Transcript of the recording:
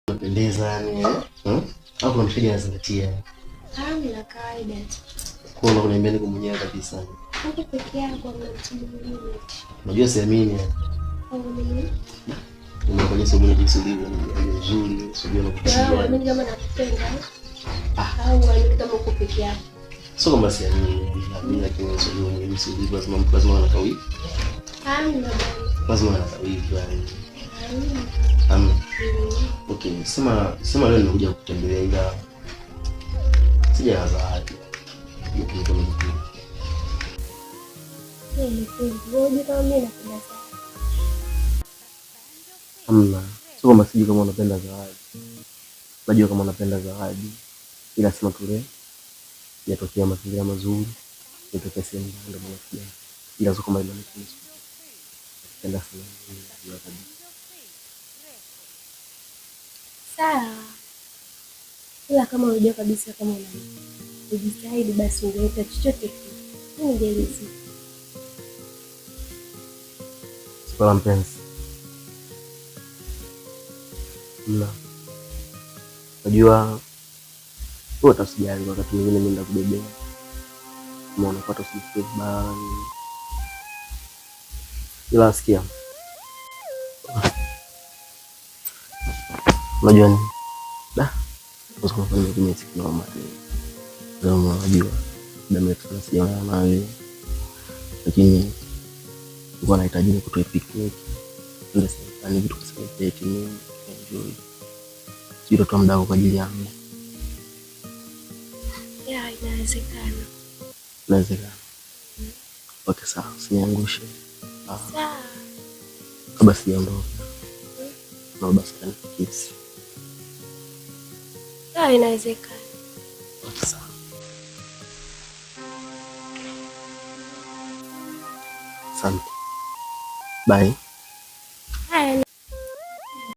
Unapendeza yani. Eh? Hmm? Au kuna mshikaji anazingatia? Hamna, kawaida tu. Kwa hiyo unaniambia niko mwenyewe kabisa. Uko peke yako, hamna mtu mwingine. Unajua siamini. Au nini? Unaangalia sio jinsi ulivyo ni nzuri, sio unakutia. Wewe uamini kama nakupenda? Ah. Au uamini kama uko peke yako? Sio kwamba siamini, naamini lakini sio mwenyewe jinsi ulivyo, lazima mtu lazima anakawi. Hamna bwana. Lazima anakawi yani. Hamna. Hamna. Okay, sema sema leo nimekuja kukutembelea ila sija na zawadi. Hiyo kama kitu. Wewe kama mimi napenda sana. Hamna. Sio kwamba sijui kama unapenda zawadi. Najua kama unapenda zawadi. Ila sema tu leo yatokea mazingira mazuri, nitokea sehemu mbaya ndio maana sija. Ila sio kama inanihusu. Napenda sana najua kabisa. Sawa. Ila kama unajua kabisa kama una ujitahidi basi ungeleta chochote kile. Mimi ningeridhika. Swala mpenzi. Mna. Najua wewe utasijali wakati mwingine mimi nitakubebea. Kama unapata usijisikie vibaya nini. Ila sikia. Unajua nini? Da. Usikufanye kimya kinoma. Ndio unajua. Muda mrefu sana sijaonana na wewe. Lakini nilikuwa nahitaji nikutoe picnic. Twende sehemu fulani hivi tukacelebrate nini, tukaenjoy. Sijui utatoa muda wako kwa ajili yangu. Yeah, inawezekana. Inawezekana. Okay, sawa, usiniangushe. Sawa. Kabla sijaondoka. Naomba basi kiss. Sawa, inawezekana. Okay, sawa. Asante. Bye.